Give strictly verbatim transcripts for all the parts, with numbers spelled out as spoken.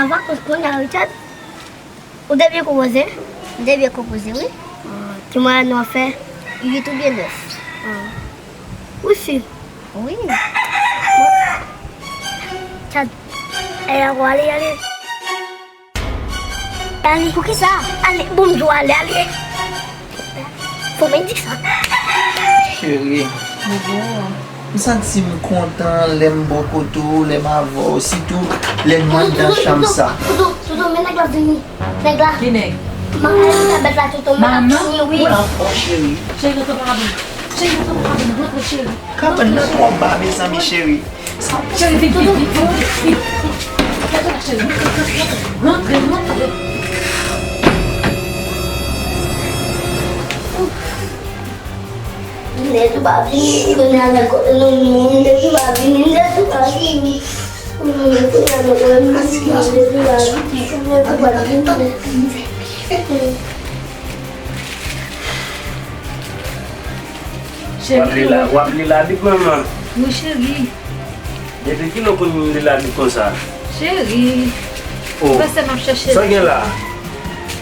An vakans kounye a, Richard. Ou te byen konpoze? M te byen konpoze, wi. Ah, ki mwayen w ap fè? Uit oubyen nèf. Ah. Ou si? Wi. Richard. Ey, ale, ale, ale. Ale, poukisa? Ale, bon, m di w ale, ale. Fò mwen di sa. Cheri, m santi m kontan lè m bò kote w, lè m avè w, sitou lè m anndan chanm sa. Toto, Toto, Toto, men nèg la vini. Nèg la. Ki nèg? Manman Elizabeth la, Toto, men l ap vini, wi. Manman? Wi. Cheri, rantre pa kabann. Cheri, rantre pa kabann. Rantre, cheri. Kabann nan twò ba, mezanmi, cheri. Cheri, vin, vin, vin, vin, vin. Rantre la, cheri. Rantre, rantre, rantre. Nèg ou pa vini, kounye a nan kote nou, nèg ou pa vini, nèg ou pa vini. Kounye a nou wè, nèg ou pa vini, nèg ou pa vini. Cheri, w ap li la, w ap li la bik manman. Wi, cheri. Depi kilè w konn li la bik konsa? Cheri. Oh. Ou panse m ap chèche sa w gen la?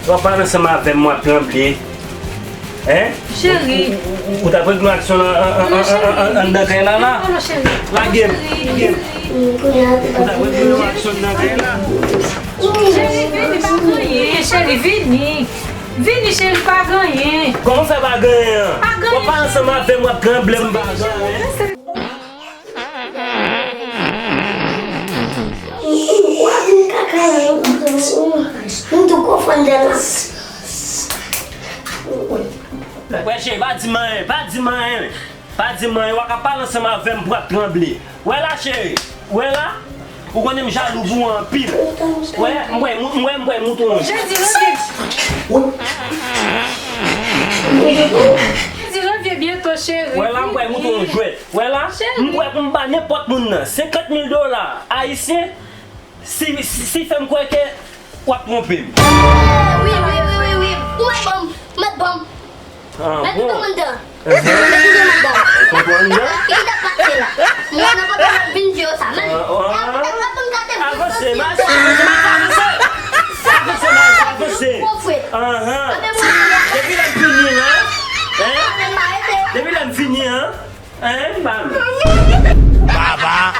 W ap pale ansanm avè m, w ap tranble. Hein? Cheri. Ou, ou, ou, ou t ap regle yon aksyon an, an, an, an, an, an, anndan kay la, la? Non, non, cheri. Lage m. Cheri. Ou t ap regle yon aksyon anndan kay la? Cheri, vini, pa gen anyen. Cheri, vini. Vini, cheri, pa gen anyen. Kòman w fè pa gen anyen? Pa gen anyen, cheri. W ap pale ansanm avè m, w ap tranble, m pa gen anyen. Ou ap vin kaka la, m tou konprann de la. Wè cheri, pa di m anyen, pa di m anyen. Pa di m anyen, w a ka pale ansanm avè m pou w ap tranble. Wè la cheri, wè la. Ou konnen m jalou pou ou anpil. Wè, m kwè, m kwè, m kwè m montre w. Jezi revyen. Jezi revyen byento, cheri. Wè la, m kwè m montre w jwèt. Wè la, cheri, m kwè pou m ba nenpòt moun nan senkant mil dola ayisyen, si, si, si fè m kwè ke w ap twonpe m. Wi, wi, wi, wi, wi. Ou mèt ban m, ou mèt ban m. Ah, mèt bon. Tout moun dan. Mèt tout moun dan. Tout moun dan. Ki ta pase la? Mwen nan kote mwen vin di yo sa, men. Ah, ah. Avanse, avanse, avanse. Avanse, avanse. Ahan. Depi lè m vini an, hein? Depi lè m vini an, hein, m pa menm. Baba.